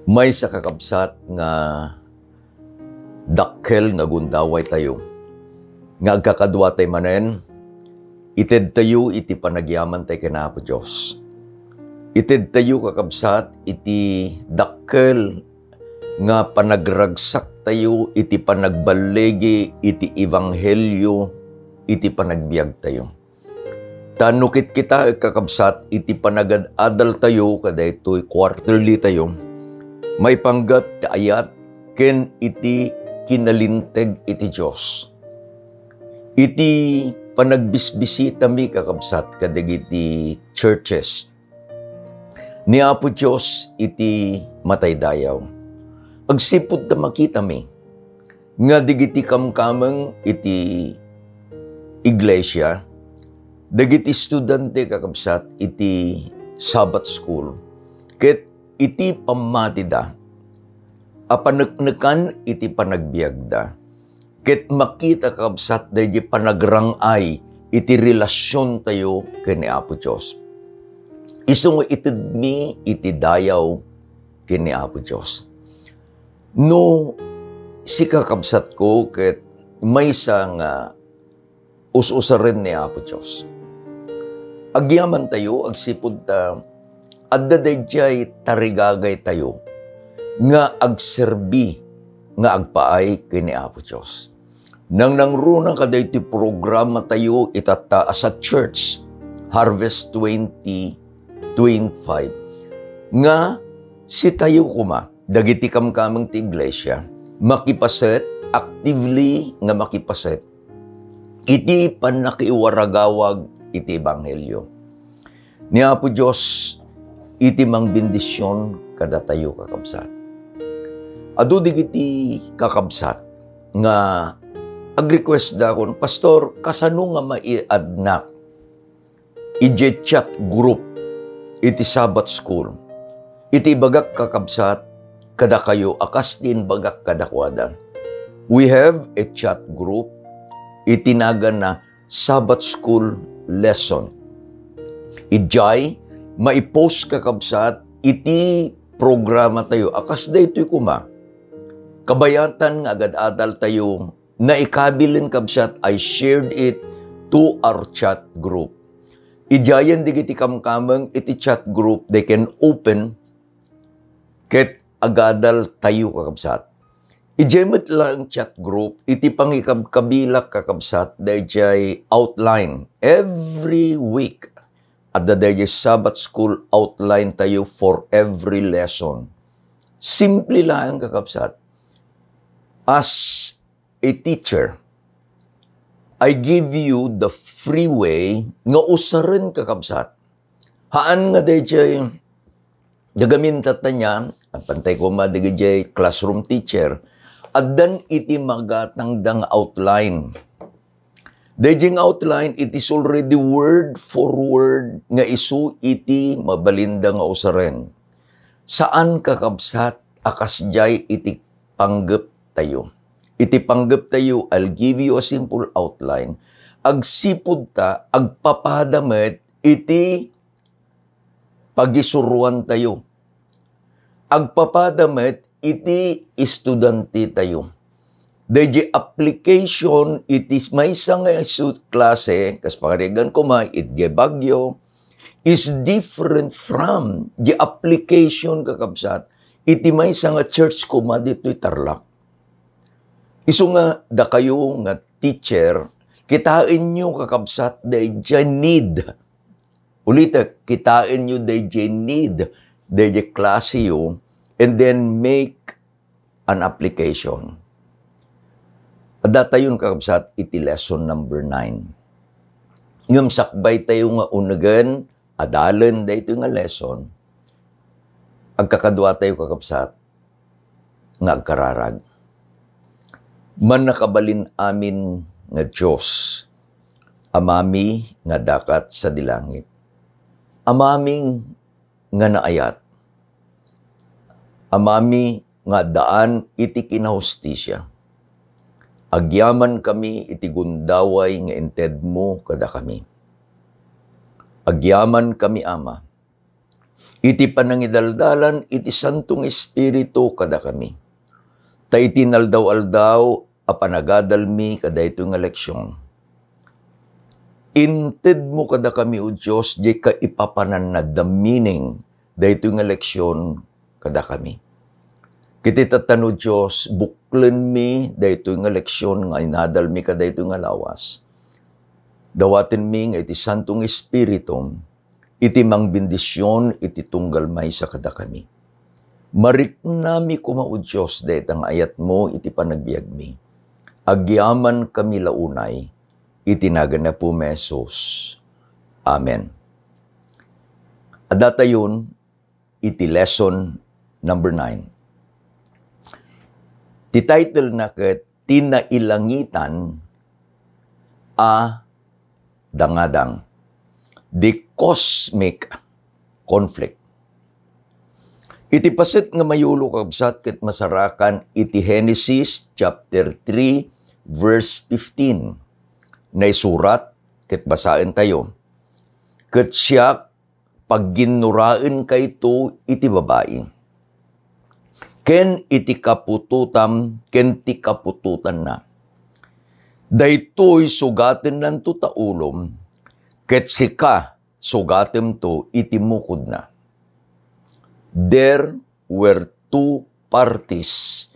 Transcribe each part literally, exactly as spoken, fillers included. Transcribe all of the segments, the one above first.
Maysa, kakabsat, nga dakkel nga gundaway tayo, nga agkakaduatay manen, itedtayo iti panagyamantay ken Apo Dios. Itedtayo, kakabsat, iti dakkel nga panagragsaktayo iti panagballigi iti ebanghelio iti panagbiagtayo. Ta no kitkitaek, kakabsat, iti panagad-adaltayo kadaytoy quarterly tayo, maipanggep ti ayat ken iti kinalinteg iti Dios. Iti panagbisbisitami, kakabsat, kadagiti churches ni Apo Dios iti mataydayaw, agsipud ta makitami nga dagiti kamkameng iti iglesia, dagiti estudiante, kakabsat, iti Sabbath School, ket iti pammatida a paneknekan iti panagbiagda, ket makita, kakabsat, daydi panagrang-ay iti relasiontayo ken ni Apo Dios. Isu nga itedmi iti dayaw ken ni Apo Dios. No sika, kabsatko, ket maysa nga us-usaren ni Apo Dios, agyamantayo agsipud ta adda daydiay tarigagaytayo nga agserbi nga agpaay ken ni Apo Dios. Nangnangruna kadaytoy programatayo itatta a sa church, Harvest twenty twenty-five, nga sitayo koma, dagiti kamkameng ti iglesia, makipaset, actively nga makipaset iti pannakiwaragawag iti ebanghelio ni Apo Dios iti mangbendision kadatayo, kakabsat. Adu dagiti kakabsat nga agrequest dakon, "Pastor, kasano nga maiadnak idiay chat group iti Sabbath School?" Iti ibagak, kakabsat, kadakayo a kas ti imbagak kadakuada, we have a chat group iti naganna Sabbath School Lesson. Idiay maipost, kakabsat, iti programatayo a kas daytoy koma. Kabayatan nga agad-adaltayo, naikabilen, kabsat, I shared it to our chat group. Idiayen dagiti kamkameng iti chat group, they can open ket agadaltayo, kakabsat. Idiay met laeng chat group, iti pangikabkabilak, kakabsat, daydiay outline. Every week, adda daydiay Sabbath School outline tayo for every lesson. Simple laeng, kakabsat. As a teacher, I give you the free way nga usaren, kakabsat. Haan nga daydiay nagamintatta niya, apantay koma dagijay classroom teacher, addan iti magatangda nga outline. Daydiay nga outline, it is already word for word nga isu iti mabalinda nga usaren. Saan, kakabsat, a kasdiay iti panggep tayo. Iti panggep tayo, I'll give you a simple outline. Agsipud ta, agpapada met iti pagisuruan tayo. Agpapada met iti estudiante tayo. Daydiay application iti maysa nga isu-, klase, kas pangarigan koma, iti Baguio, is different from the application, kakabsat, iti maysa nga church koma ditoy Tarlac. Isu nga dakayo nga teacher, kitaenyo, kakabsat, daydiay need. Ulitek, kitaenyo daydiay need, daydiay klaseyo, and then make an application. Addatayon, kakabsat, iti lesson number nine. Ngem sakbay tayo nga unegen, adalen daytoy nga lesson, agkakadua tayo, kakabsat, nga agkararag. Mannakabalin-amin nga Dios, Amami nga dakat sadi langit, Amami nga naayat, Amami nga addaan iti kinahustisia, agyamankami iti gundaway nga intedmo kadakami. Agyamankami, Ama, iti panangidaldalan iti Santo nga Espiritu kadakami. Ta iti inaldaw-aldaw a panagadalmi kadaytoy nga leksion, intedmo kadakami, O Dios, diay kaipapananna, the meaning daytoy nga leksion kadakami. Ket ita, O Dios, buklenmi daytoy nga leksion nga inadalmi kadaytoy nga lawas. Dawatenmi nga iti Santo nga Espiritum, iti mangbendision iti tunggal maysa kadakami. Mariknami koma, O Dios, dayta nga ayatmo iti panagbiagmi. Agyamankami la unay iti nagan ni Apomi a Jesus. Amen. Adda tayon iti lesson number nine. Ti title na ket Ti Nailangitan a Dangadang, the cosmic conflict. Iti paset nga mayulo, kakabsat, ket masarakan iti Genesis chapter three, verse fifteen. Naisurat, ket basaentayo, "Ket siak, pagginnuraenkayto iti babai, ken iti kaputotam ken ti kaputotanna. Daytoy sugatennanto ta ulom, ket sika sugatemto iti mukodna." There were two parties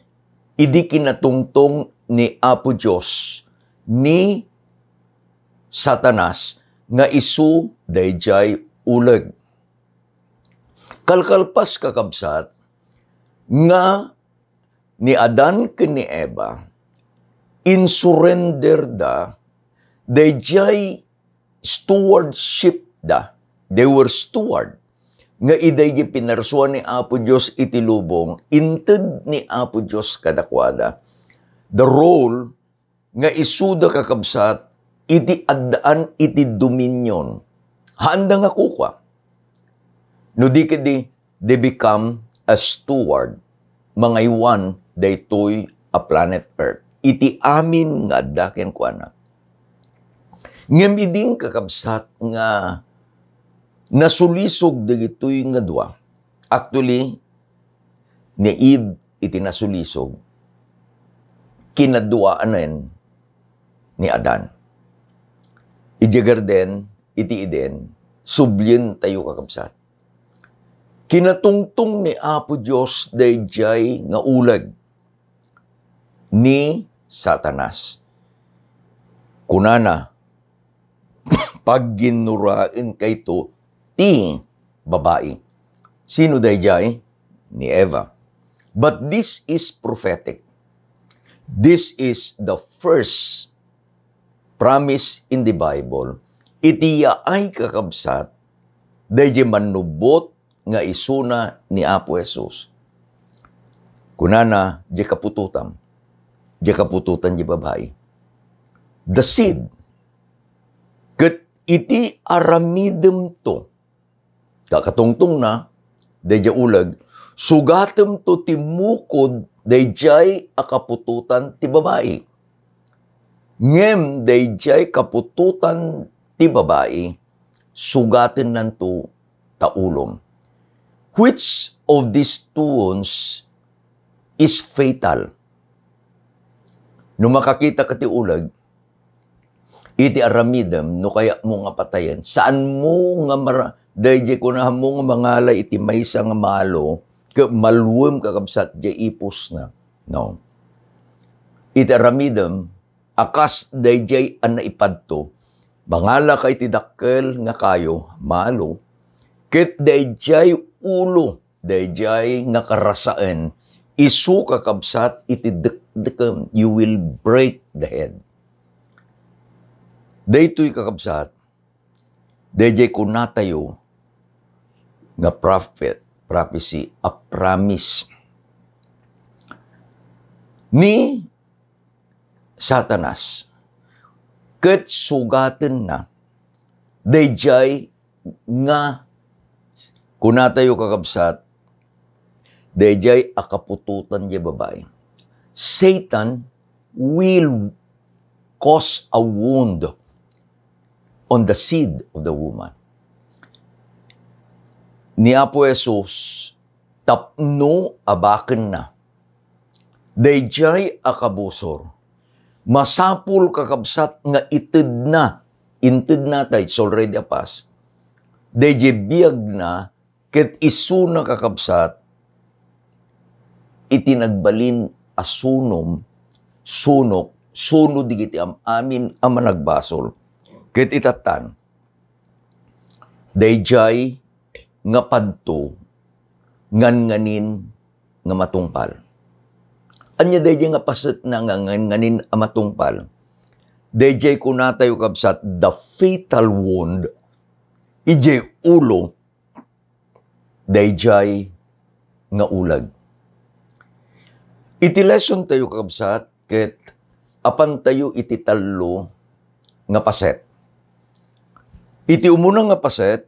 idi kinatungtong ni Apo Dios ni Satanas nga isu daydiay uleg. Kalkalpas, kakabsat, nga ni Adan ken ni Eva, insurrender da daydiay stewardship da. They were steward. Nga idiay pinarsua ni Apo Dios iti lubong, inted ni Apo Dios kadakuada the role nga isuda, kakabsat, iti addaan iti dominion. Haanda nga kukua. No di ketdi, they become a steward, mangaywan daytoy a planet Earth iti amin nga adda kenkuana. Ngem idin, kakabsat, nga nasulisog dagitoy nga dua, actually, ni Eve iti nasulisog, kinaduaanen ni Adan. Idiay garden iti Eden, sublientayo, kakabsat. Kinatungtong ni Apo Dios daydiay nga uleg ni Satanas. Kunana, "Pagginnuraenkayto ti babai." Sino daydiay? Ni Eva. But this is prophetic. This is the first promise in the Bible. Iti yaay, kakabsat, daydiay mannubot nga isuna ni Apo Jesus. Kunana, diay kaputotam, diay kaputotan diay babai, the seed. Ket iti aramidemto, kakatungtongna, daydiay uleg, sugatemto ti mukod daydiay a kaputotan ti babai. Ngem daydiay kaputotan ti babai, sugatennanto ta ulom. Which of these two wounds is fatal? No makakita ka ti uleg, iti aramidem, no kayatmo nga patayen, saanmo nga mara-, daydiay kunamo nga mangala iti maysa nga malo, ket maluem, kakabsat, diay ipusna. No. Iti aramidem, a kas daydiay a naipadto, mangalaka iti dakkel nga kayo, malo, ket daydiay ulo, daydiay nga karasaen, isu, kakabsat, iti dekdekem, you will break the head. Daytoy, kakabsat, daydiay kunatayo nga prophet, prophecy, a promise ni Satanas, ket sugatenna daydiay nga kunatayo, kakabsat, daydiay a kaputotan diay babai. Satan will cause a wound on the seed of the woman. ni Apo Jesus tapno abakenna. Daydiay a kabusor, masapul, kakabsat, nga itedna, intedna ta, it's already a past. Daydiay biagna ket isuna, kakabsat, iti nagbalin a sunom, sunok, suno digiti am-amin a managbasol. Ket itattan, daydiay nga padto, nganganin nga matungpal. Ania daydiay nga pasetna nga nganganin a matungpal? Daydiay kunatayo, kabsat, the fatal wound, idiay ulo, daydiay nga uleg. Iti lesson tayo, kabsat, ket apantayo iti tallo nga paset. Iti umuna nga paset,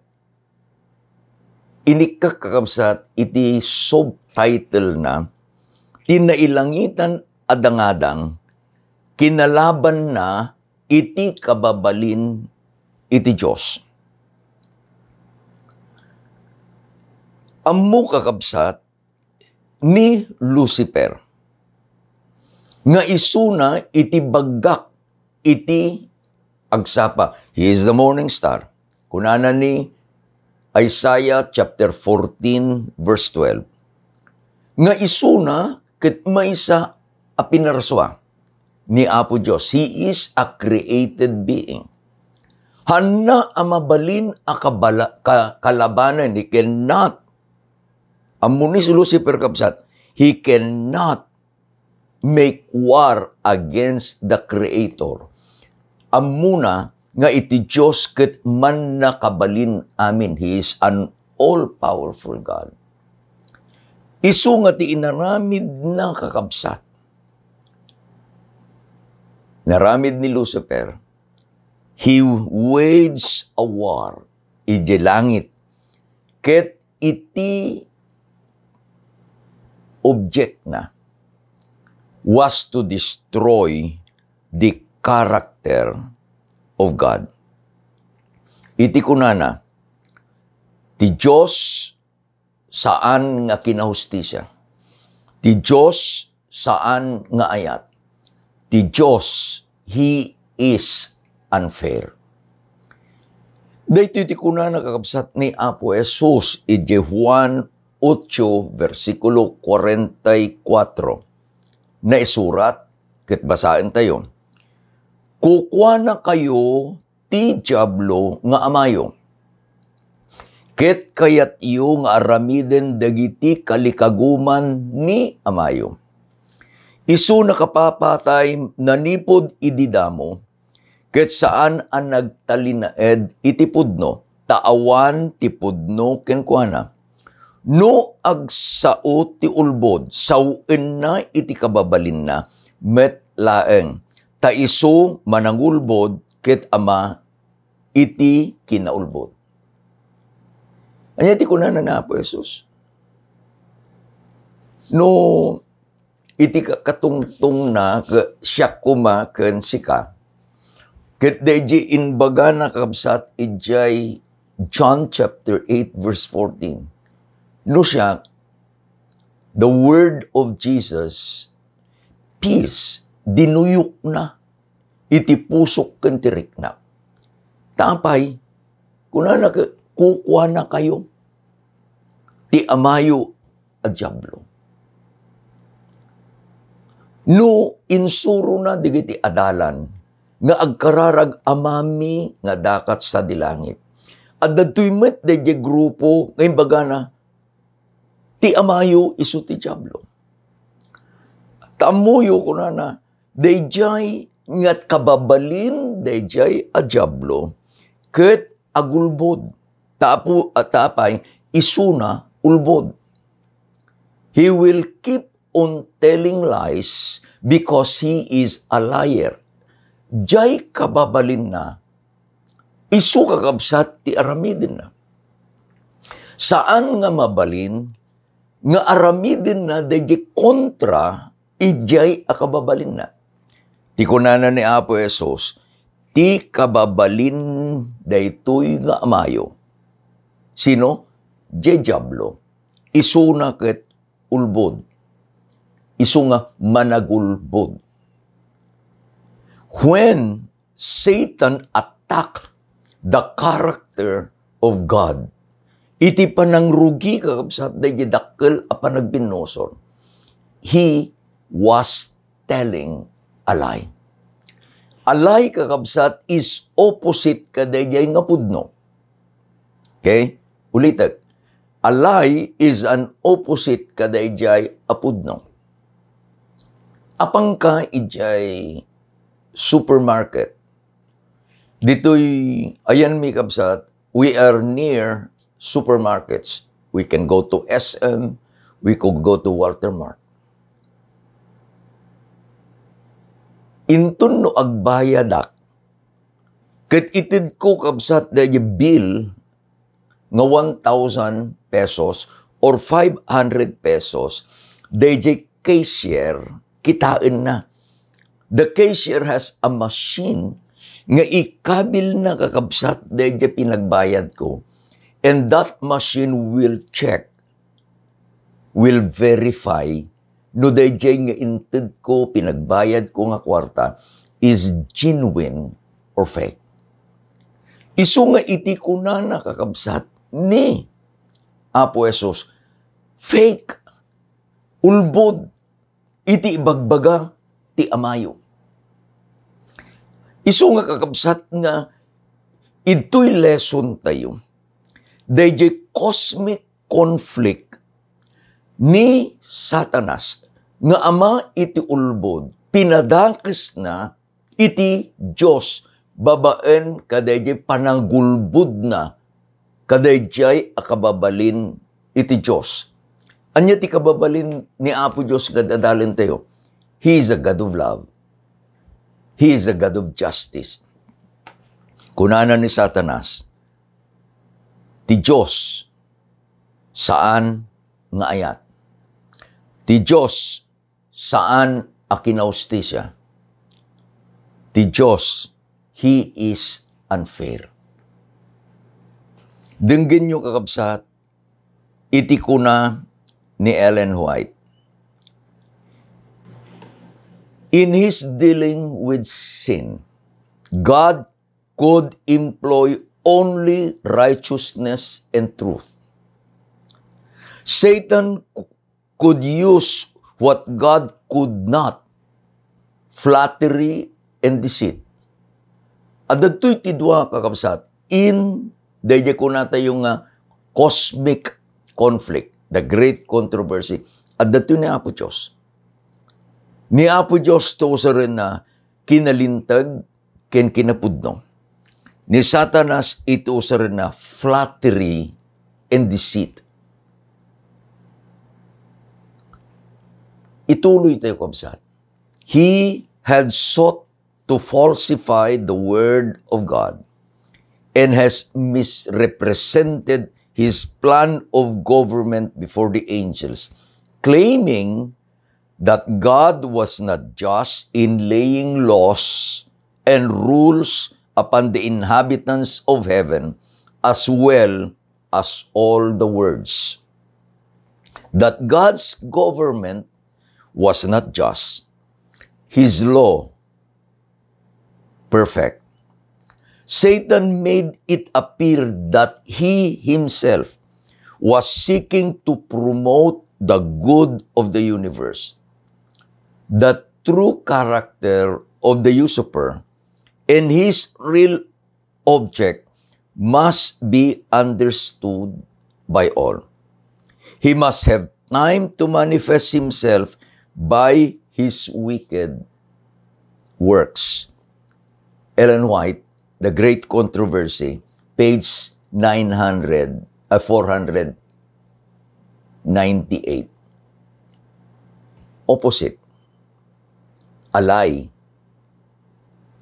inikkak, kakabsat, iti subtitle na, ti nailangitan a dangadang, kinalabanna iti kababalin iti Dios. Ammo, kakabsat, ni Lucifer nga isuna iti baggak iti agsapa. He is the morning star. Kunana ni Isaiah chapter fourteen, verse twelve, nga isuna ket maysa a pinarasua ni Apo Dios. He is a created being. Hanna a mabalin a kabala-, ka-, kalabanen. He cannot. Ammo ni Lucifer, kabsat, he cannot make war against the Creator. Ammona nga iti Dios ket mannakabalin amin. He is an all-powerful God. Isu nga ti inaramidna, kakabsat. Naramid ni Lucifer, he waged a war idiay langit. Ket iti object na was to destroy the character of God. Iti kunana, ti Dios saan nga kinahustisia. Ti Dios saan nga ayat. Ti Dios, He is unfair. Daytoy ti kunana, kakabsat, ni Apo Jesus idiay Juan ocho, bersikulo kuarenta y kuatro. Naisurat, ket basaentayo, "Kukuanakayo ti Diablo nga amayo, ket kayatyo nga aramiden dagiti kalikaguman ni amayo. Isu nakapapatay nanipud idi damo, ket saan a nagtalinaed iti pudno, ta awan ti pudno kenkuana. No agsao ti ulbod, sawenna iti kababalinna met laeng, ta isu manangulbod ket ama iti kinaulbod." Ania ti kunana ni Apo Jesus? No iti ka-, katungtongna, ke-, siak koma ken sika. Ket daydi imbagana, kabsat, idiay John chapter eight, verse fourteen. No siak, the word of Jesus, peace, dinuyokna iti pusok ken ti riknak. Ta apay, kunana ket, "Kukuanakayo ti amayo a Diablo." No insurona dagiti adalan nga agkararag amami nga dakat sadi langit, adda daytoy met daydiay grupo nga imbagana, "Ti amayo isu ti Diablo." Ta ammoyo, kunana, daydiay nga kababalin daydiay a Diablo ket agulbod. Ta apo-, ta apay, isuna ulbod. He will keep on telling lies because he is a liar. Diay kababalinna, isu, kakabsat, ti aramidenna. Saan nga mabalin nga aramidenna daydiay kontra idiay a kababalinna. Ti kunana ni Apo Jesus, "Ti kababalin daytoy nga amayo." Sino? diay Diablo, isuna ket ulbod. Isu nga managulbod. When Satan attacked the character of God, iti panangrugi, kakabsat, daydi dakkel a panagbinnusor, he was telling a lie. A lie, kakabsat, is opposite kadaydiay nga pudno. Okay? Ulitek. A lie is an opposite kadaydiay a pudno. Apanka idiay supermarket. Ditoy, ayanmi, kabsat, we are near supermarkets. We can go to S M, we could go to Walter Mart. Inton no agbayadak, ket itedko, kabsat, daydiay bill nga one thousand pesos or five hundred pesos, daydiay cashier, kitaenna. The cashier has a machine nga ikabilna, kakabsat, daydiay pinagbayadko. And that machine will check, will verify no daydiay nga intedko, pinagbayadko nga kuarta is genuine or fake. Isu nga iti kunana, kakabsat, ni Apo Jesus, fake, ulbod iti ibagbaga ti Amayo. Isu nga, kakabsat, nga idtoy lesson tayo, daydiay cosmic conflict ni Satanas nga ama iti ulbod, pinadakesna iti Dios babaen kadaydiay panagulbodna kadaydiay a kababalin iti Dios. Ania ti kababalin ni Apo Dios nga adalentayo? He is a God of love. He is a God of justice. Kunana ni Satanas, ti Dios saan nga ayat. Ti Dios saan a kinahustisia. Ti Dios, He is unfair. Denggenyo, kakabsat, iti kuna ni Ellen White. In his dealing with sin, God could employ only righteousness and truth. Satan could use what God could not, flattery and deceit. Adda daytoy ti dua, kakabsat, in daydiay kunatayo nga cosmic conflict, the great controversy. Adda daytoy ni Apo Dios. Ni Apo Dios ti usarenna kinalinteg ken kinapudno. Ni Satanas iti usarenna flattery and deceit. Ituloy tayo, kabsat. He had sought to falsify the word of God and has misrepresented his plan of government before the angels, claiming that God was not just in laying laws and rules upon the inhabitants of heaven as well as all the worlds. That God's government was not just, his law perfect. Satan made it appear that he himself was seeking to promote the good of the universe. The true character of the usurper and his real object must be understood by all. He must have time to manifest himself by his wicked works. Ellen White, The Great Controversy, page nine hundred, uh, four hundred ninety-eight. Opposite. A lie.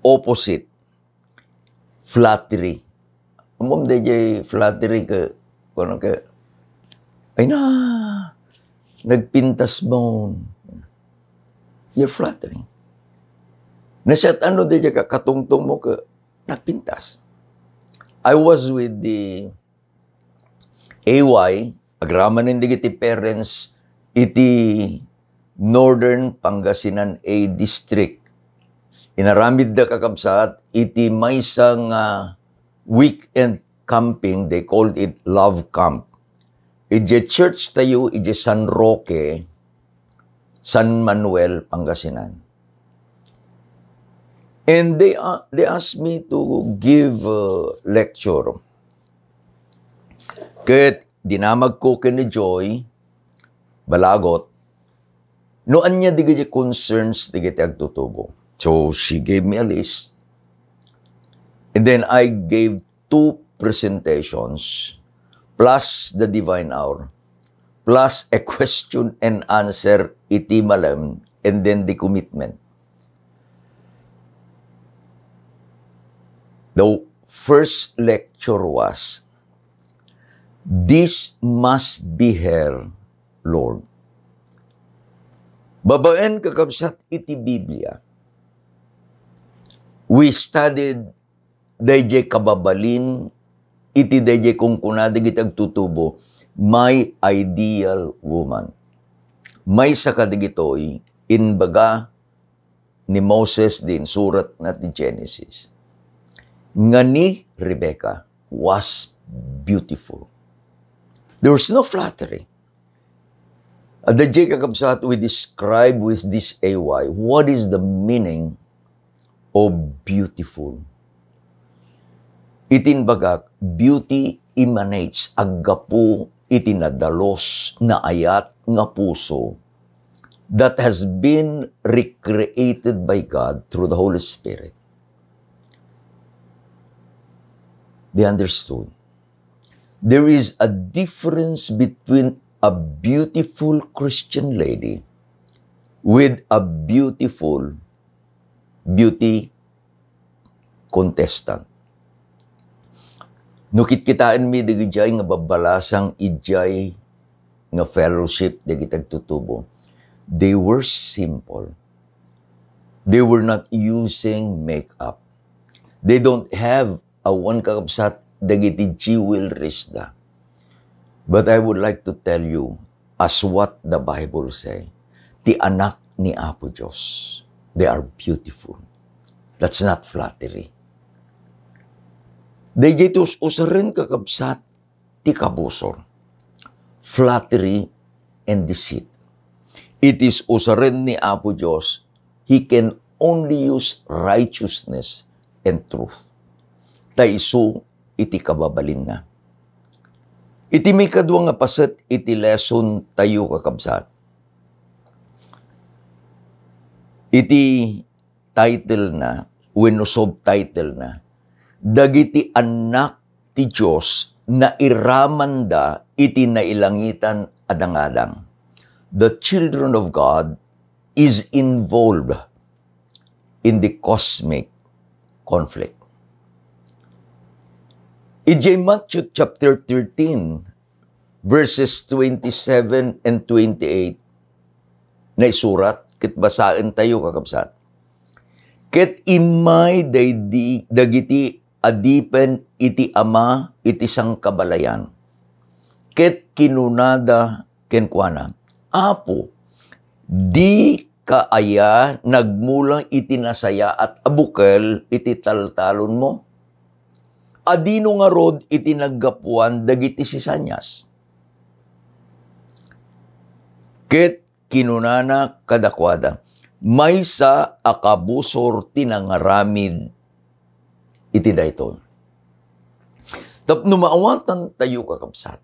Opposite. Flattery. Ammom daydiay flattery ket, kunak, "Ay na, nagpintas mo." You're flattering. Nasayaat no daydiay ka-, katungtong mo ket nagpintas. I was with the A Y, agramanen dagiti parents iti Northern Pangasinan A District. Inaramidda, kakabsat, iti maysa nga weekend camping, they called it Love Camp. Idiay church tayo, idiay San Roque, San Manuel, Pangasinan. And they, uh, they asked me to give a lecture. Ket dinamagko ken ni Joy Balagot no ania dagiti concerns dagiti agtutubo. So, she gave me a list. And then I gave two presentations, plus the divine hour, plus a question and answer iti malem, and then the commitment. The first lecture was, "This must be her, Lord." Babaen, kakabsat, iti Biblia, we studied dayjay kababalin iti dayjay kunkuna dagiti agtutubo, "My ideal woman." Maysa kadagitoy, imbaga ni Moses, di insuratna ti Genesis, nga ni Rebecca was beautiful. There was no flattery. Adda diay, kakabsat, we describe with this A Y. What is the meaning of beautiful? Iti imbagak, beauty emanates, aggapu iti nadalus, naayat nga puso that has been recreated by God through the Holy Spirit. They understood. There is a difference between a beautiful Christian lady with a beautiful beauty contestant. No kitkitaenmi dagijay nga babbalasang idiay nga fellowship dagiti agtutubo, they were simple. They were not using makeup. They don't have awan, kakabsat, dagiti jewelries da. But I would like to tell you, as what the Bible say, ti anak ni Apo Dios, they are beautiful. That's not flattery. Dayjay ti us-usaren, kakabsat, ti kabusor. Flattery and deceit. It is usaren ni Apo Dios, he can only use righteousness and truth. Ta isu iti kababalinna. Iti maikadua nga paset iti lesson tayo, kakabsat, iti title na wenno subtitle na, dagiti annak ti Dios nairamanda iti nailangitan a dangadang. The children of God is involved in the cosmic conflict. Idiay Matthew chapter thirteen, verses twenty-seven and twenty-eight, naisurat, ket basaentayo, kakabsat. Ket immay daydi-, dagiti adipen iti Ama iti sangkabalayan, ket kinunada kenkuana, "Apo, dika aya nagmula iti nasayaat a bukel iti taltalonmo? Adino ngarud iti naggapuan dagiti sisanias?" Ket kinunana kadakuada, "Maysa a kabusor ti nangaramid iti daytoy." Tapno maawatantayo, kakabsat,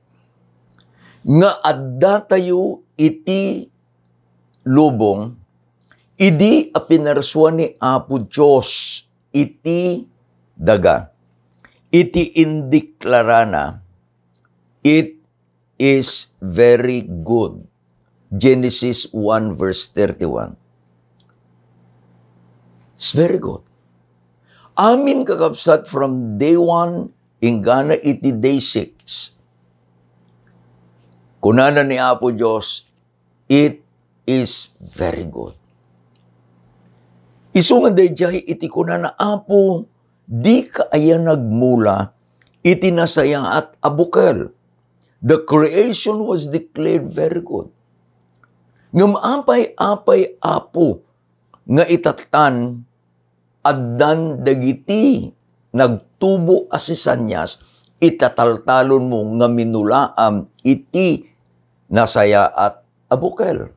nga addatayo iti lubong idi a pinarsua ni Apo Dios iti daga, iti indeklarana, "It is very good." Genesis one verse thirty-one. It's very good. Amin, kakabsat, from day one, inggana iti day six. Kunana ni Apo Dios, "It is very good." Isu nga daydiay iti kunana, "Apo, dika aya nagmula iti nasayaat a bukel?" The creation was declared very good. Ngem apay, apay, Apo, nga itatan addan dagiti nagtubo a sisanias ita taltalonmo nga minulaam iti nasayaat a bukel?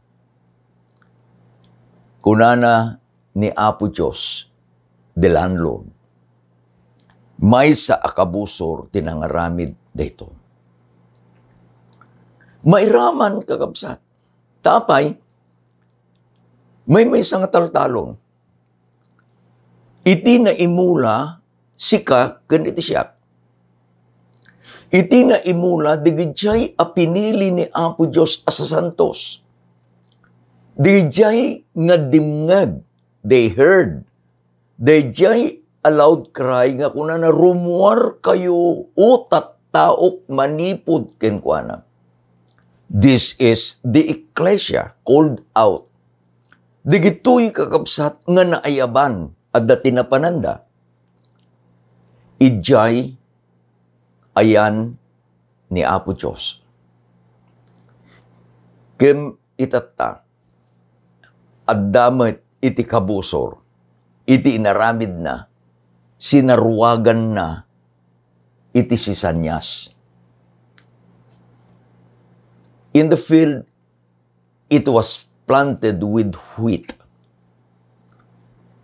Kunana ni Apo Dios, the landlord, maysa a kabusor ti nangaramid daytoy. Mairaman, kakabsat. Ta apay, maymaysa nga taltalon. Iti naimula, sika ken iti siak. Iti naimula, dagidiay a pinili ni Apo Dios a sasantos. Dagidiay nga dimngeg, they heard. Dagidiay a loud cry nga kunana, "Rummuarkayo, O tattaok, manipud kenkuana." This is the ecclesia called out. Dagitoy, kakabsat, nga naayaban, adda ti napananda. Idiay ayan ni Apo Dios. Ken itatta, adda met iti kabusor, iti inaramidna, sinaruaganna iti sisanias. In the field, it was planted with wheat.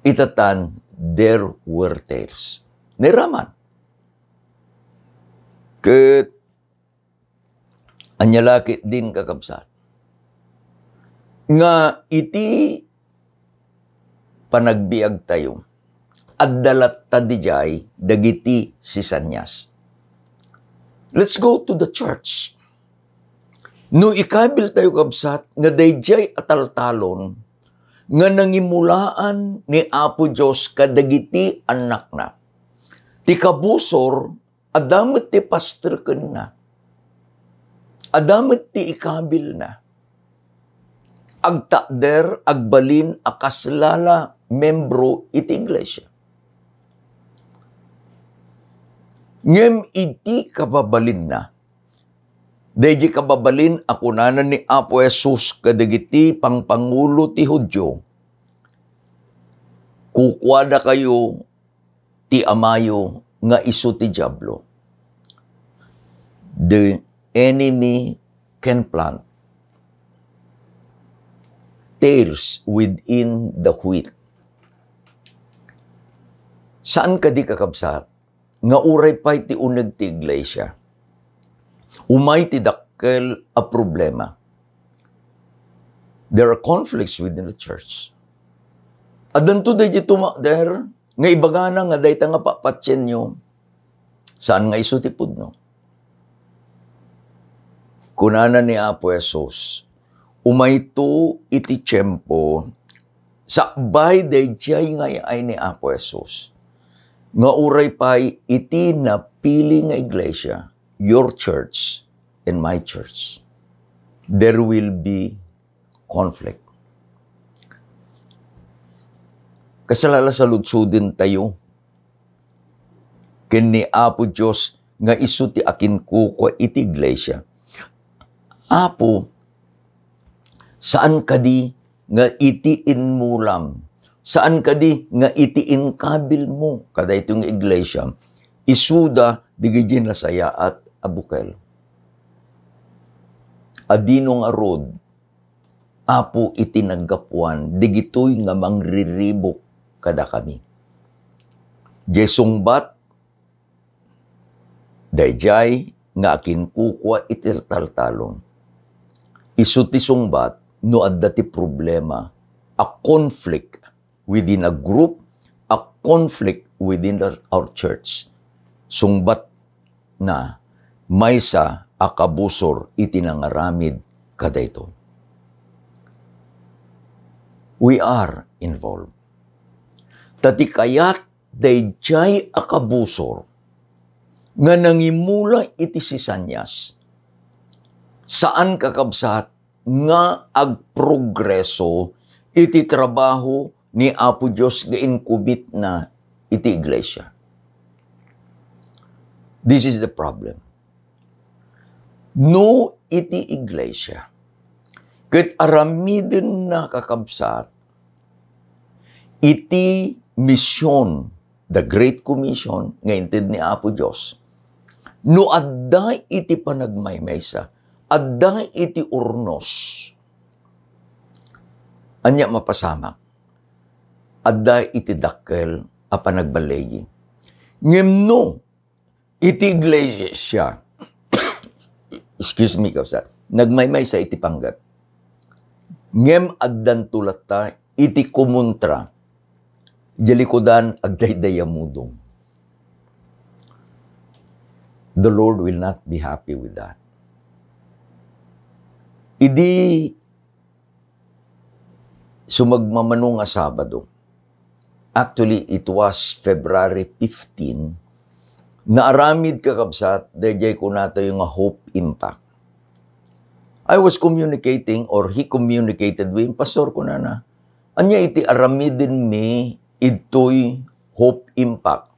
Itatan, there were tares. Nairaman. Ket ania la ketdin, kakabsat, nga iti panagbiagtayo, adda latta idiay dagiti sisanias. Let's go to the church. No ikabiltayo, kabsat, nga daydiay a taltalon nga nangimulaan ni Apo Dios kadagiti annakna, ti kabusor, adda met ti pastor kenna. Adda met ti ikabilna. Agtakder, agbalin a kasla la membro iti iglesia. Ngem iti kababalinna, daydi kababalin a kunana ni Apo Jesus kadagiti pangpangulo ti Judio, "Kukuadakayo ti amayo nga isu ti Diablo." The enemy can plant tares within the wheat. Saan kadi, kakabsat, nga uray pay ti uneg ti iglesia, umay ti dakkel a problema? There are conflicts within the church. Addanto daydi tumakder nga ibagana nga dayta nga papatienyo, saan nga isu ti pudno. Kunana ni Apo Jesus, umayto iti tiempo, sakbay daydiay nga ay-ay ni Apo Jesus, nga uray pay iti napili nga iglesia, your church and my church, there will be conflict. Kasla la saludsodentayo ken ni Apo Dios nga isu ti akinkukua iti iglesia. Apo, saan kadi nga iti inmulam, saan kadi nga iti inkabilmo kadaytoy nga iglesia, isuda dagiti nasayaat a bukel? Adino ngarud, Apo, iti naggapuan dagitoy nga mangriribuk kadakami? Diay sungbat, daydiay nga akinkukua iti taltalon. Isu ti sungbat no adda ti problema, a conflict within a group, a conflict within the, our church. Sungbatna, maysa a kabusor iti nangaramid kadaytoy. We are involved. Ta ti kayat daydiay a kabusor nga nangimula iti sisanias, saan, kakabsat, nga agprogreso iti trabaho ni Apo Dios nga inkumitna iti iglesia. This is the problem. No iti iglesia ket aramidenna, kakabsat, iti mission, the Great Commission nga inted ni Apo Dios, no adda iti panagmaymaysa, adda iti urnos, ania mapasamak? Adda iti dakkel a panagballigi. Ngem no iti iglesia, excuse me, kabsat, nagmaymaysa iti panggep, ngem addanto latta iti kumontra, di likudan, agdaydayamudong. The Lord will not be happy with that. Idi sumagmamano nga Sabado, actually, it was February fifteen, naaramid, kakabsat, daydiay kunatayo nga Hope Impact. I was communicating, or he communicated with, "Pastor," kunana, "ania iti aramidenmi idtoy Hope Impact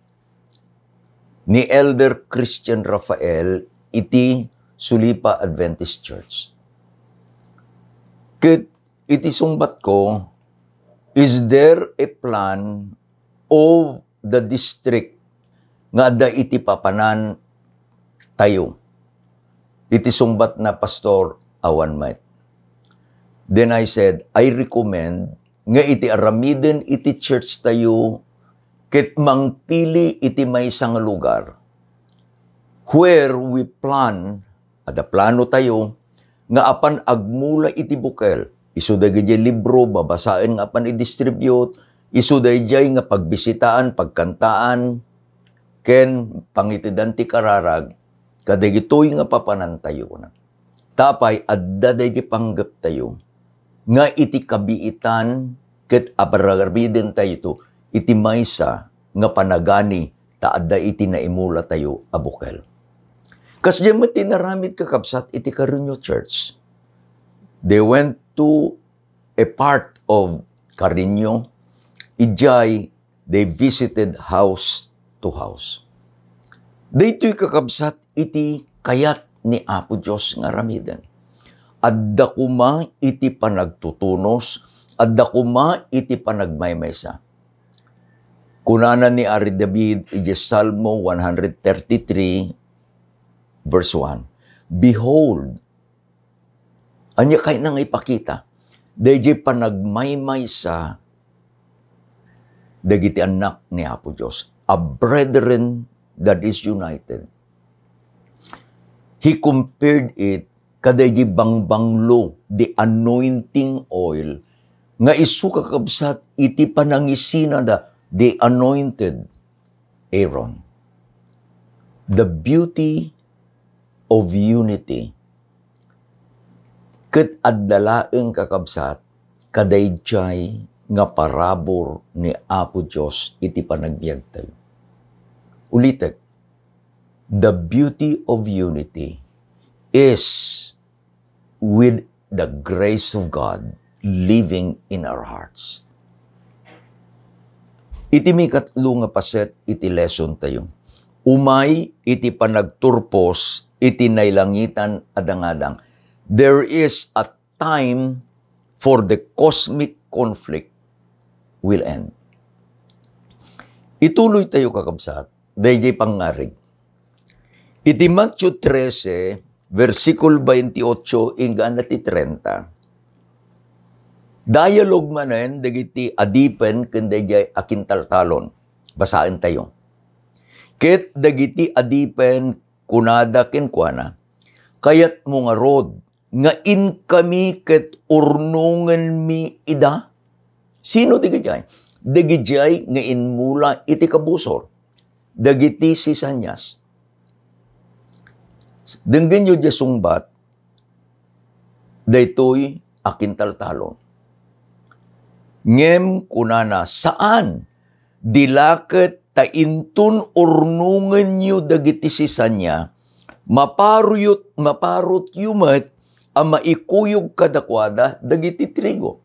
ni Elder Christian Rafael iti Sulipa Adventist Church?" Ket iti sungbatko, "Is there a plan of the district nga adda iti papanantayo?" Iti sungbatna, "Pastor, awan met." Then I said, "I recommend nga iti aramiden iti church tayo ket mangpili iti maysa nga lugar where we plan, adda plano tayo, nga apan agmula iti bukel. Isu dagiti libro, babasaen nga apan i-distribute, isu daydiay nga pagbisitaan, pagkantaan, ken pangitedan ti kararag, kadagitoy nga papanantayo." Tapay adda daydi panggeptayo nga iti kabiitan ket apagarabidentayo iti maysa nga panagani ta adda iti naimulatayo a bukel. Kasdiay met ti naramid, kakabsat, iti Carreño Church. They went to a part of Carreño, idiay they visited house to house. Daytoy, kakabsat, iti kayat ni Apo Dios nga aramiden. Adda koma iti panagtutunos, adda koma iti panagmaymaysa. Kunana ni Ari David iti Salmo one hundred thirty-three, verse one, "Behold," ania kayatna nga ipakita? Daydiay panagmaymaysa dagiti annak ni Apo Dios, a brethren that is united. He compared it kadaydi bangbanglo, the anointing oil, nga isu, kakabsat, iti panangisinada, the anointed Aaron. The beauty of unity. Ket adda laeng, kakabsat, kadaydiay nga parabur ni Apo Dios iti panagbiagtayo. Ulitek, the beauty of unity is with the grace of God living in our hearts. Iti mikatlo nga paset iti lesson tayo, umay iti panagturpos iti nailangitan a dangadang. There is a time for the cosmic conflict will end. Ituloy tayo, kakabsat, daydiay pangngarig. Iti Matthew trese, versikulo twenty-eight inggana ti treinta, dialogue manen dagiti adipen ken daydiay a kintaltalon. Basaen tayo. Ket dagiti adipen kunada kenkuana, "Kayatmo ngarud nga inkami ket urnongenmi ida?" Sino dagidiay? Dagidiay nga inmula iti kabusor, dagiti sisanias. Denggenyo diay sungbat, daytoy a kintaltalon. Ngem kunana, "Saan, di la ket ta inton urnongenyo dagiti sisania, maparuyot-, maparutyo met a maikuyog kadakuada dagiti trigo."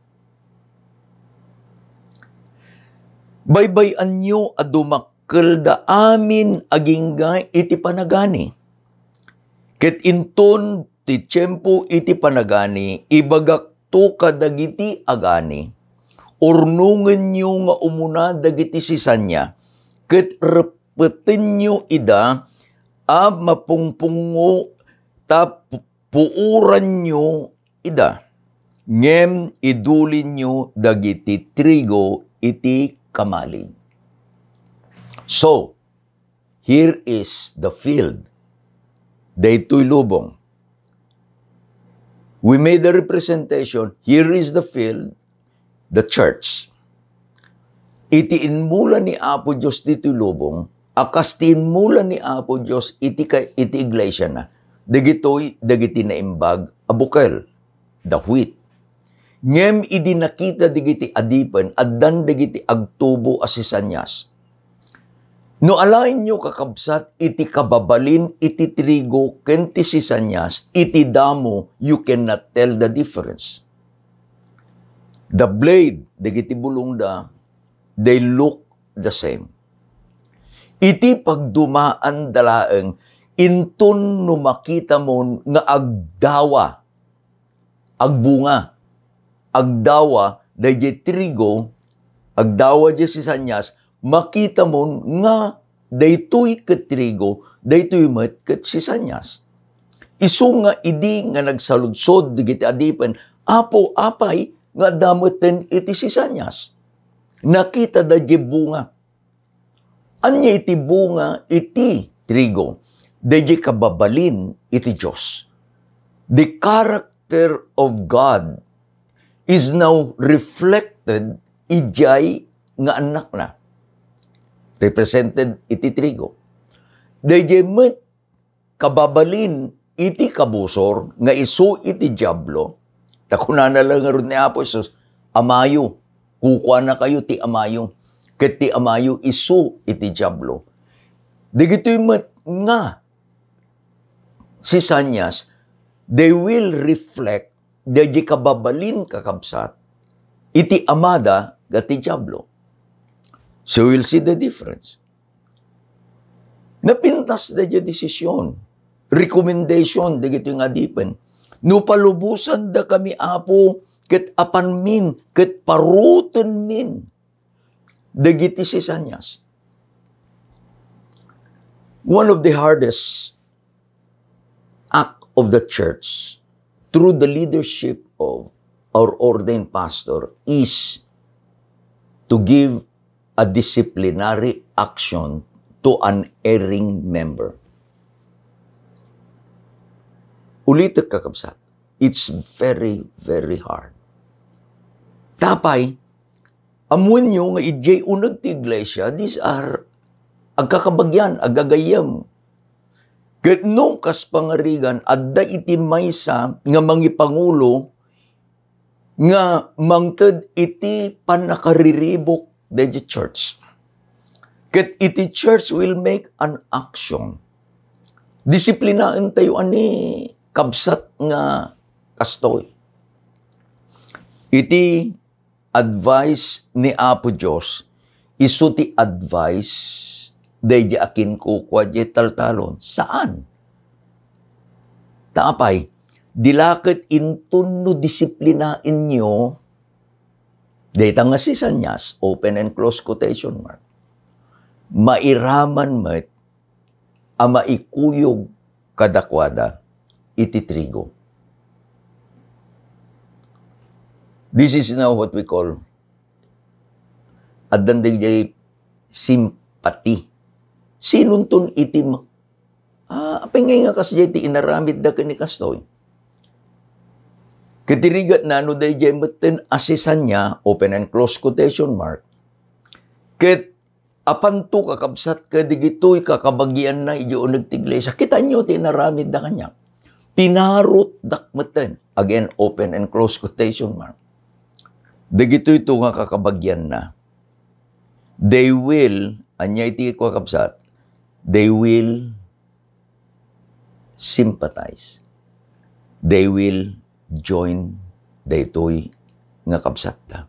Baybay-anyo a dumakkelda amin agingga iti panagani. Ket inton ti tiempo iti panagani, ibagakto kadagiti agani, urnongenyo nga umuna dagiti sisania, ket reppetenyo ida a mapungpungngo ta pu-, puoranyo ida. Ngem idulinyo dagiti trigo iti kamalig. So, here is the field. Daytoy lubong. We made a representation. Here is the field, the church. Iti inmula ni Apo Dios ditoy lubong, a kas ti inmula ni Apo Dios iti ka-, iti iglesia na, dagitoy dagiti naimbag a bukel, the wheat. Ngem idi nakita dagiti adipen, addan dagiti agtubo a sisanias. No alaenyo, kakabsat, iti kababalin iti trigo ken ti sisanias, iti damo, you cannot tell the difference. The blade, dagiti bulongda, they look the same. Iti pagdumaanda laeng, inton no makitamon nga agdawa, agbunga, agdawa daydiay trigo, agdawa diay sisanias, makitamon nga daytoy ket trigo, daytoy met ket sisanias. Isu nga idi nga nagsaludsod dagiti adipen, "Apo, apay nga adda metten iti sisanias?" Nakitada diay bunga. Ania iti bunga iti trigo? Daydiay kababalin iti Dios. The character of God is now reflected idiay nga annakna. Represented iti trigo. Daydiay met kababalin iti kabusor nga isu iti Diablo, ta kunana laeng ngarud ni Apo Jesus, "Amayo, kukuanakayo ti amayo, ket ti amayo isu iti Diablo." Dagitoy met nga sisanias, they will reflect daydiay kababalin, kakabsat, iti amada nga ti Diablo. So we'll see the difference. Napintas daydiay desisyon, recommendation dagiti nga adipen. No palubosandakami, Apo, ket apanmin, ket parutenmin dagiti sisanias. One of the hardest act of the church through the leadership of our ordained pastor is to give a disciplinary action to an erring member. Ulitek, kakabsat, it's very, very hard. Tapay, ammoenyo nga idiay uneg ti iglesia, these are agkakabagian, agagayyem. Ket no kas pangarigan, adda iti maysa nga mangipangulo nga mangted iti pannakariribuk daydiay church. Ket iti church will make an action. Disiplinaentayo a ni kabsat nga kastoy. Iti advice ni Apo Dios, isu ti advice daydiay a kinkukua diay taltalon. Saan? Ta apay, di la ket inton no disiplinaenyo dayta nga sisanias, open and close quotation mark, mairaman met a maikuyog kadakuada iti trigo. This is now what we call, addan daydiay sympathy. Sinonton iti ma-, ah, apay ngay nga kasdiay ti inaramidda ken ni kastoy? Ket ti rigatna no daydiay metten a sisania, open and close quotation mark, ket apanto, kakabsat, kadagitoy kakabagianna idiay uneg ti iglesia. Kitaenyo ti inaramidda kaniak. Pinarutdak metten. Again, open and close quotation mark. Dagitoy to nga kakabagianna. They will, ania iti kakabsat? They will sympathize. They will join daytoy nga kabsatta.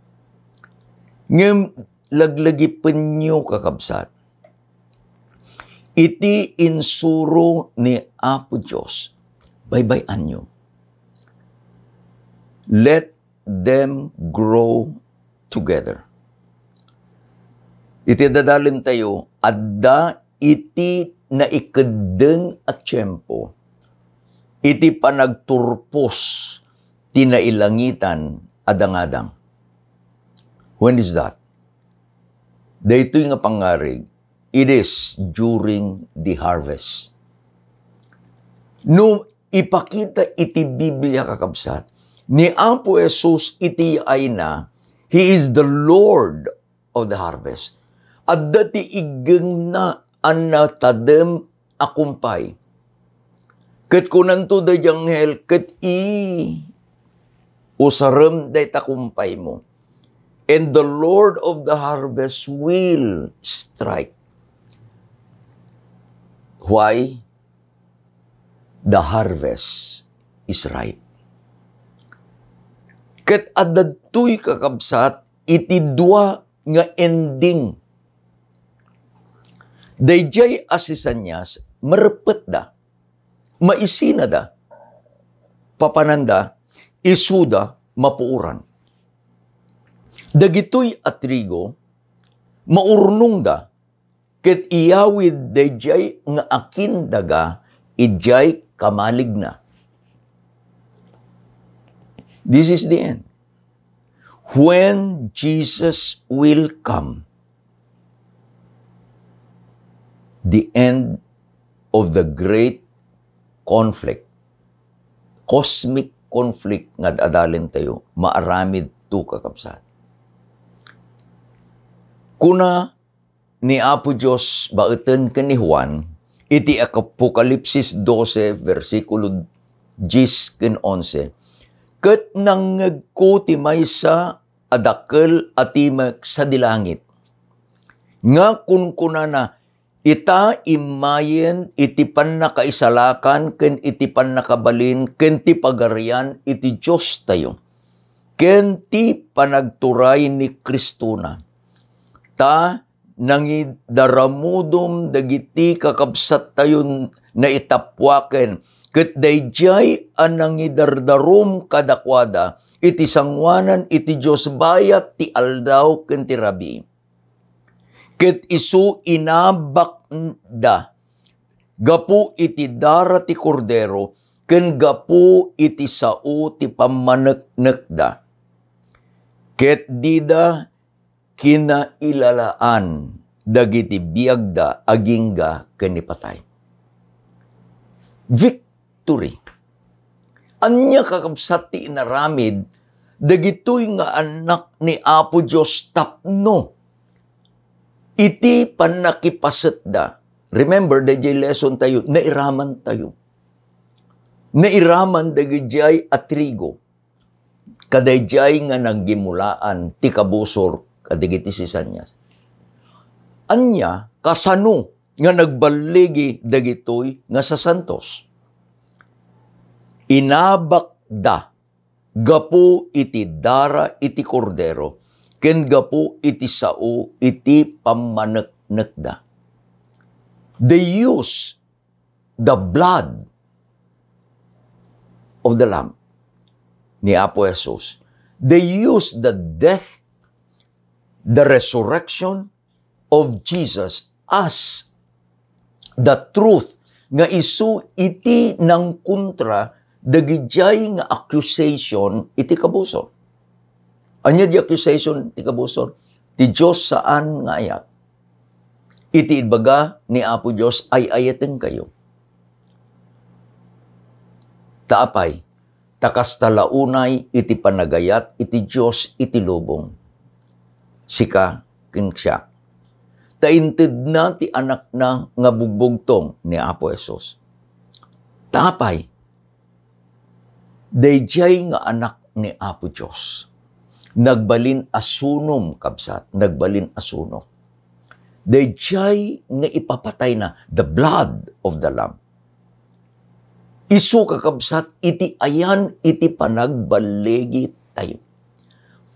Ngem laglagipenyo, kakabsat, iti insuro ni Apo Dios Baybay-anyo. Let them grow together. Iti dadalentayo, adda iti naikeddeng a tiempo, iti panagturpos ti nailangitan a dangadang. When is that? Daytoy nga pangngarig, it is during the harvest. No ipakita iti Biblia, kakabsat, ni Apo Jesus iti yaayna, He is the Lord of the harvest. Adda ti iggengna a natadem a kumpay. Ket kunanto daydi anghel, ket i-, usarem dayta kumpaymo. And the Lord of the harvest will strike. Why? The harvest is ripe. Ket adda daytoy, kakabsat, iti dua nga ending. Daydiay a sisanias, mareppetda, maisinada, papananda, isuda, mapuoran. Dagitoy a trigo, maurnongda, ket iyawid daydiay nga akindaga idiay kamaligna. This is the end. When Jesus will come, the end of the great conflict, cosmic conflict nga ad-adalentayo, maaramid to, kakabsat. Kuna ni Apo Dios baeten ken ni Juan iti Apokalipsis dose, bersikulo diyes ken onse, "Ket nangngegko ti maysa a dakkel a timek sadi langit, nga kunkunana, 'Ita, immayen iti pannakaisalakan ken iti pannakabalin ken ti pagarian iti Diostayo, ken ti panagturay ni Cristona. Ta nangidaramudom dagiti kakabsattayon naitappuaken, ket daydiay a nangidardarum kadakuada iti sangoanan iti Dios bayat ti aldaw ken ti rabii. Ket isu inabakda gapu iti dara ti Kordero ken gapu iti sao ti pammaneknekda. Ket dida kinailalaan dagiti biagda agingga ken ni patay." Victory. Ania, kakabsat, ti inaramid dagitoy nga annak ni Apo Dios tapno iti pannakipasetda? Remember, daydiay lesson tayo, nairaman tayo. Nairaman dagidiay a trigo. Kadaydiay nga nanggimulaan ti kabusor kadagiti sisanias. Ania, kasano nga nagballigi dagitoy nga sasantos? Inabakda gapu iti dara iti Kordero ken gapu iti sao iti pammaneknekda. They use the blood of the Lamb, ni Apo Jesus. They use the death, the resurrection of Jesus as the truth nga isu iti nangkontra dagidiay nga accusation iti kabusor. Ania di accusation ti kabusor? Ti Dios saan nga ayat. Iti ibaga ni Apo Dios, "Ay-ayatenkayo." Ta apay, ta kasta la unay iti panagayat iti Dios iti lubong, sika ken siak. Ta intedna ti Anakna nga bugbugtong, ni Apo Jesus. Ta apay, daydiay nga Anak ni Apo Dios, nagbalin a sunom, kabsat, nagbalin a sunom. Daydiay nga ipapatayna, the blood of the Lamb. Isu, kakabsat, iti ayan iti panagballigi tayo.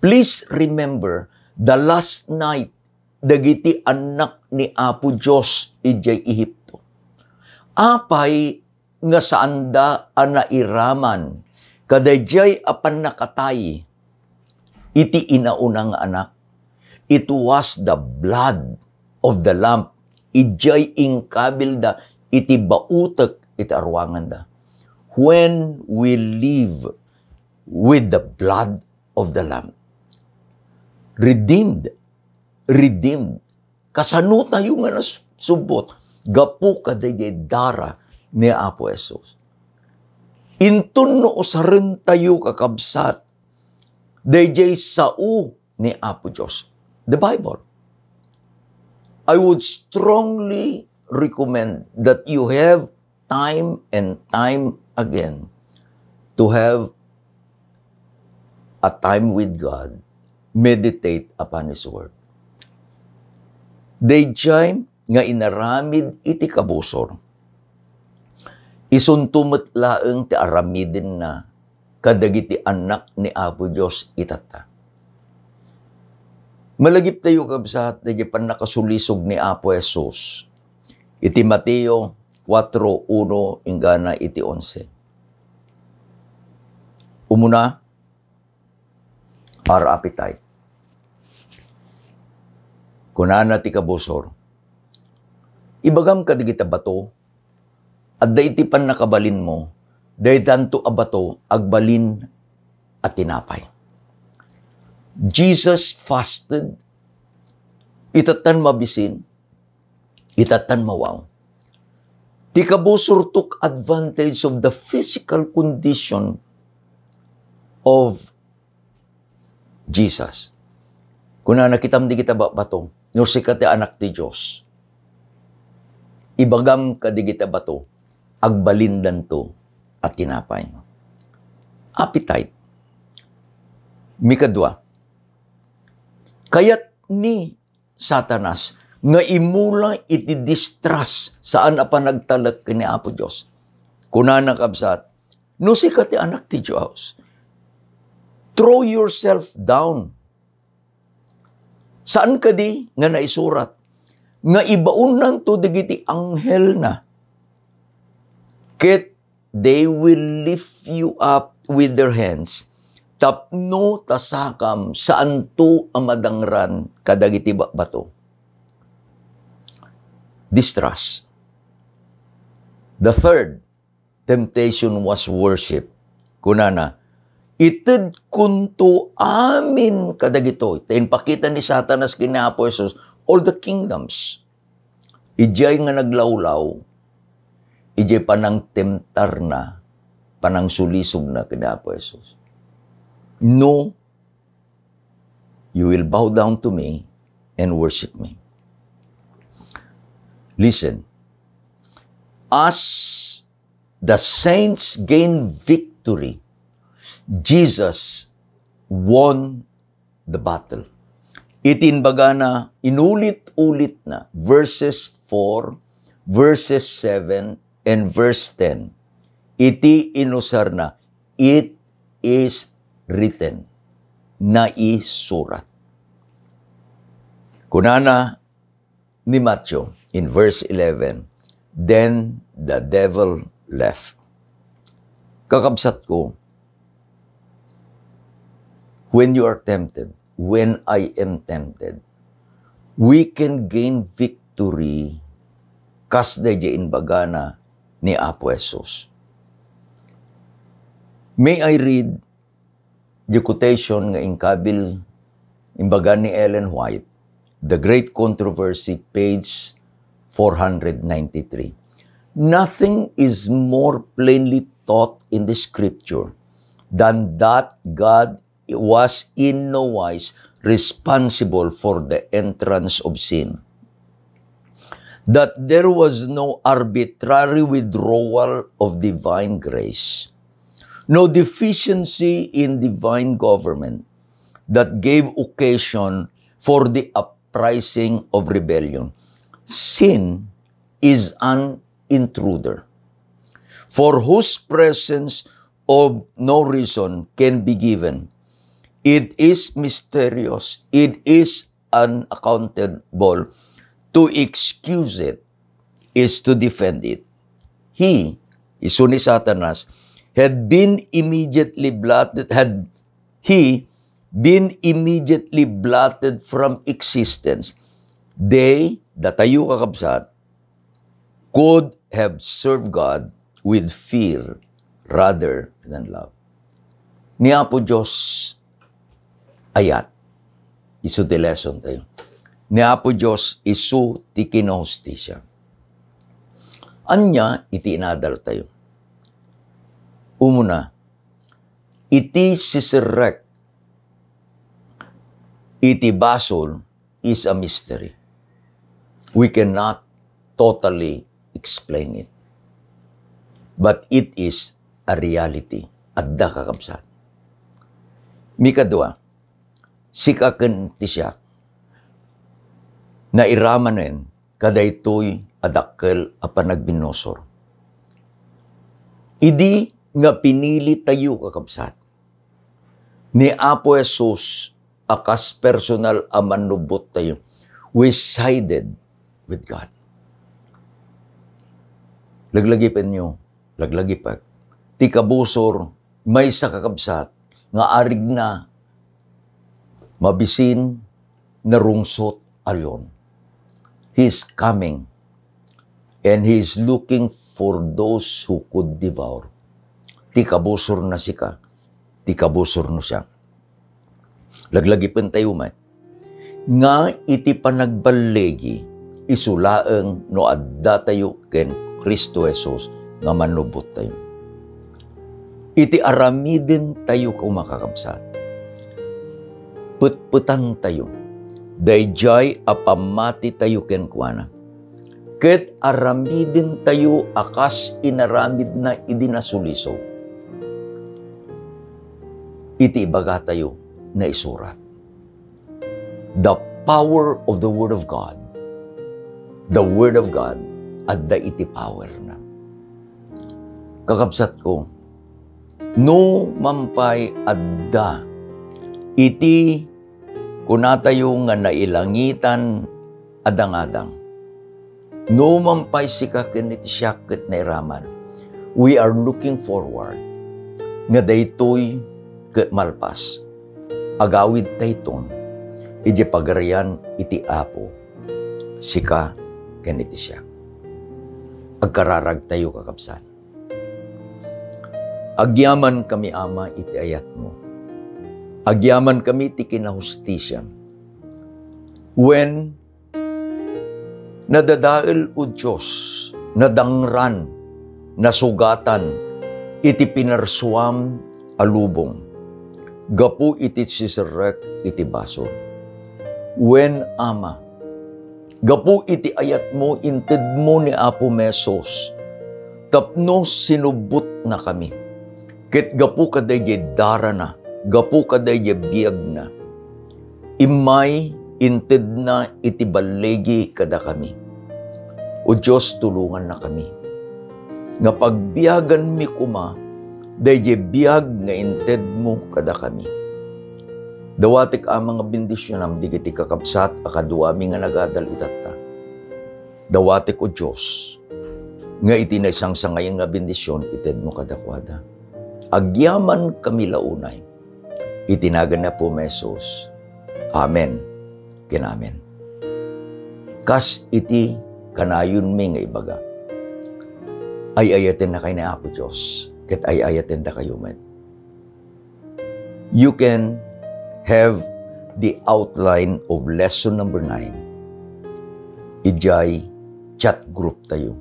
Please remember the last night dagiti annak ni Apo Dios idiay Ehipto. Apay nga saanda a nairaman kadaydiay a pannakatay iti inauna nga anak. It was the blood of the Lamb. Idiay inkabilda iti bautek iti aruanganda. When we live with the blood of the Lamb, redeemed, redeemed. Kasano tayo nga nasubbot? Gapu kadaydiay dara ni Apo Jesus. Inton no usaren tayo, kakabsat, daydiay sao ni Apo Dios, the Bible. I would strongly recommend that you have time and time again to have a time with God, meditate upon His Word. Daydiay nga inaramid iti kabusor, isunto met laeng ti aramidenna kadagiti annak ni Apo Dios itatta. Malagiptayo, kabsat, dagiti pannakasulisog ni Apo Jesus iti Mateo kuatro uno inggana iti onse. Umuna, our appetite. Kunana ti kabusor, "Ibagam kadagita bato, adda iti pannakabalinmo, daytanto a bato agbalin a tinapay." Jesus fasted, itattan mabisin, itattan mawaw. Ti kabusor took advantage of the physical condition of Jesus. Kunana, "Kitam dagita ba-, bato, no sika ti Anak ti Dios, ibagam kadagita bato, agbalindanto a tinapay." Appetite. Mikadua, kayat ni Satanas nga imula iti distrust, saan a panagtalek ken ni Apo Dios. Kunana, kabsat, "No sika ti Anak ti Dios, throw yourself down." Saan kadi nga naisurat nga ibaonnanto dagiti anghelna ket they will lift you up with their hands tapno ta sakam saanto a madangran kadagiti ba-, bato? Distrust. The third temptation was worship. Kunana, "Itedkonto amin kadagitoy." Ta impakita ni Satanas ken ni Apo Jesus all the kingdoms. Idiay nga naglawlaw, idiay panangtemptarna, panangsulisogna ken ni Apo Jesus. "No, you will bow down to me and worship me." Listen, as the saints gain victory, Jesus won the battle. Iti imbagana, inulit-ulitna, verses four, verses seven, and verse ten. Iti inusarna, "It is written." Naisurat. Kunana ni Matthew in verse eleven, "Then the devil left." Kakabsatko, when you are tempted, when I am tempted, we can gain victory kas daydiay imbagana ni Apo Jesus. May I read the quotation nga inkabil, imbaga ni Ellen White, The Great Controversy, page four hundred ninety-three. "Nothing is more plainly taught in the scripture than that God was in no wise responsible for the entrance of sin, that there was no arbitrary withdrawal of divine grace, no deficiency in divine government that gave occasion for the uprising of rebellion. Sin is an intruder, for whose presence of no reason can be given. It is mysterious, it is unaccountable. To excuse it is to defend it. He isu ni Satanas, had been immediately blotted, had he been immediately blotted from existence, they, datayo kakabsat, could have served God with fear rather than love. Ni Apo Dios ayat, isu ti lesson tayo. Ni Apo Dios isu ti kinahustisia. Ania iti inadal tayo? Umuna, iti siserrek iti basol is a mystery. We cannot totally explain it. But it is a reality. Adda, kakabsat. Mikadua, sika ken ti siak, nairamanen kadaytoy a dakkel a panagbinnusor. Idi nga pinili tayo, kakabsat, ni Apo Jesus a kas personal a mannubot tayo, we sided with God. Laglagipenyo, laglagipek, ti kabusor, maysa, kakabsat, nga arigna mabisin, narungsot a leon. He is coming, and he is looking for those who could devour. Ti kabusorna sika, ti kabusorno siak. Laglagipentayo met nga iti panagballigi, isu laeng no addatayo ken Cristo Jesus nga mannubottayo. Iti aramidentayo, kakabsat, petpetantayo daydiay a pammatitayo kenkuana, ket aramidentayo a kas inaramidna idi nasulisog. Iti ibagatayo, naisurat. The power of the Word of God. The Word of God, adda iti powerna. Kakabsatko, no man pay adda iti kunatayo nga nailangitan a dangadang, no man pay sika ken iti siak ket nairaman, we are looking forward nga daytoy ket malpas, agawidtayton idiay Pagarian iti Apo, sika ken iti siak. Agkararagtayo, kakabsat. Agyamankami, Ama, iti ayatmo. Agyamankami iti kinahustisiam. Wen, nadadael, O Dios, nadangran, nasugatan iti pinarsuam a lubong gapu iti siserrek iti basol. Wen, Ama, gapu iti ayatmo, intedmo ni Apo Jesus tapno sinubbotnakami. Ket gapu kadaydiay darana, gapu kadaydiay biagna, immay intedna iti balligi kadakami. O Dios, tulongannakami nga pagbiaganmi koma daydiay biag nga intedmo kadakami. Dawatek, Ama, nga bendisionam dagiti kakabsat a kaduami nga nagadal itatta. Dawatek, O Dios, nga iti naisangsangayan nga bendision itedmo kadakuada. Agyamankami la unay. Iti nagan ni Apo Jesus. Amen ken amen. Kas iti kanayonmi nga ibaga, ay-ayatennakay ni Apo Dios, ket ay-ayatendakayo met. You can have the outline of lesson number nine idiay chat group tayo.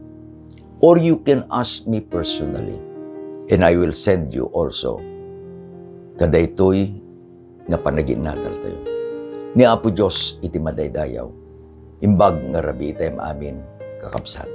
Or you can ask me personally, and I will send you also kadaytoy nga panaginadal tayo. Ni Apo Dios iti madaydayaw, imbag nga rabii tayo amin, kakabsat.